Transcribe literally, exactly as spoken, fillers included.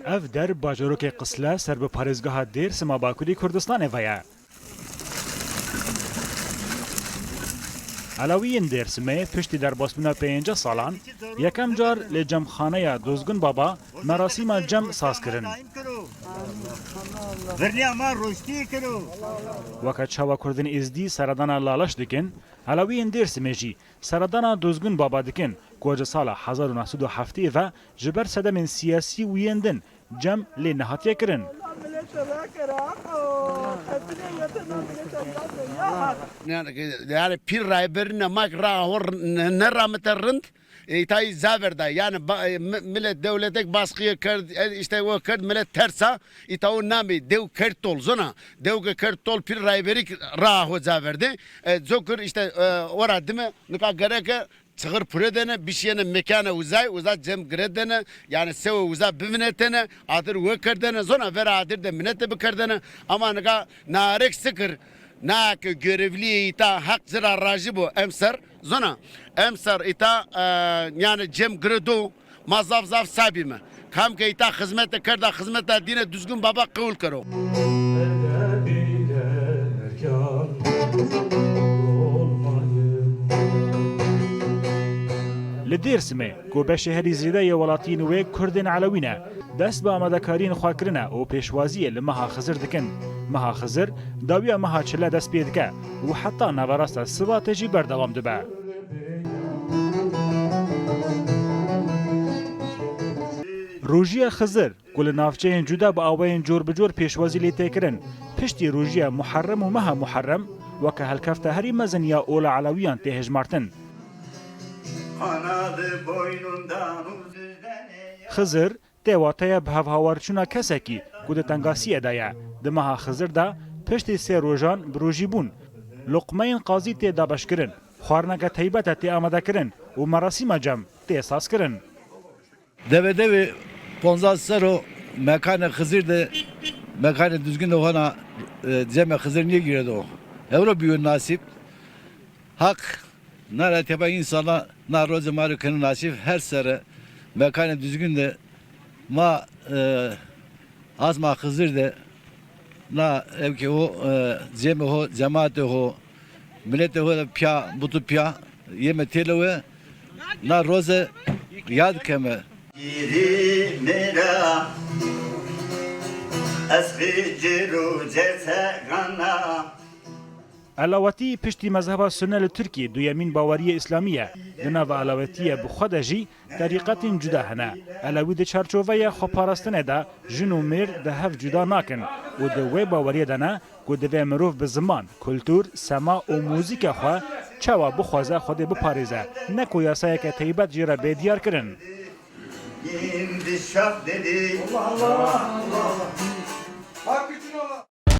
Ev der bajarokê Qisle ser bi parêzgeha Dêrsim a Bakurê Kurdistanê ve ye. Elewiyên Dêrsimê piştî derbasbûna pêncî salan yekem car li cemxaneya Dozgun Baba merasîma cem saz kirin. Virniya me roştî kiro. Weke çawa Kurdên Êzdî seredana Laleş dikin, Elewiyên Dêrsimê jî seredana Dozgun Baba dikin, ku ji sala hezar û neh sed û heftê ve ji ber sedemên siyasî û yên din cem lê nehatiye kirin. Yani, yani pîr rayberîne mak ra hor ne, ne ramite rind. E, îta yî zaver da. Yani ba-, e, mi-, millet dewletek baskıya kerd, e, işte o kerd millet tersa. Îta o namê dew kerd tol zona. Dew ke kerd tol pîr rayberik ra ho zaverde. E, zokir işte, e, ora dime nika gereke çığır püre dene, bişiyene mekane uzay, uza cem gire dene, yani sewe uza bivinetene, adir we kerdene, zona vera adir de minete bikerdene, ama nika narek sikir, na ke görevliye îta hak zira raji bo emser, zona emser îta, e, yani cem gire do, ma zaf zaf sabî me. Kam ke îta xizmete kerda, xizmeta dîne Dozgun Baba qewil kero. Li Dêrsimê, ku beşê herî zêde yê welatiyên wê Kurdên Elewî ne, dest bi amadekariyên xwe kirine û pêşwaziyê li meha Xizir dikin. Meha Xizir dawiya meha çile dest pê dike û heta naverasta Sibatê jî berdewam dibe. Rojiya Xizir, ku li navçeyên cuda bi awayên cor bi cor pêşwazî lê tê kirin, piştî rojiya Muherrem û meha Muherrem weke helkefta herî mezin ya ola Elewiyan tê hejmartin. Xizir tê wateya bi hevhawarçûna kesekî ku di tengasiyê de ye. Di meha Xizir de piştî sê rojan bi rojîbûn, loqmeyên qazî tê dabeşkirin, xwarineke teybet e tê amadekirin û merasîma cem tê sazkirin. Deve devê ponzas ser o mekanê Xizir de, mekanê Duzgin de hona, e, cemê Xizir nêgire do. Hewro biyo nasip. Hak nara teba insana na roze maro kenu nasip her sere mekanê Duzgin de ma, e, azma Xizir de na evkê ho, e, cemê ho, cemaatê ho, miletê ho de piya, butu piya, yeme têlewe, na roze yad keme. Giri mera, ez xicir û cesegana. Elawetî piştî mezheba Sunne li Tirkiyê duyemîn baweriyê Îslamî ye. Di nava elawetiyê bi xwe de jî terîqetên cuda hene. Elewî di çarçoveya xweparastinê de jin û mêr di hev cuda nakin û di wê baweriyê de ne ku divê mirov bi ziman, kultur, sema û muzîka xwe çawa bixwaze Xwedê biparêze, ne ku yasayeke teybet jê re bê diyar kirin. Indi şah dedi. Allah Allah. Hakkı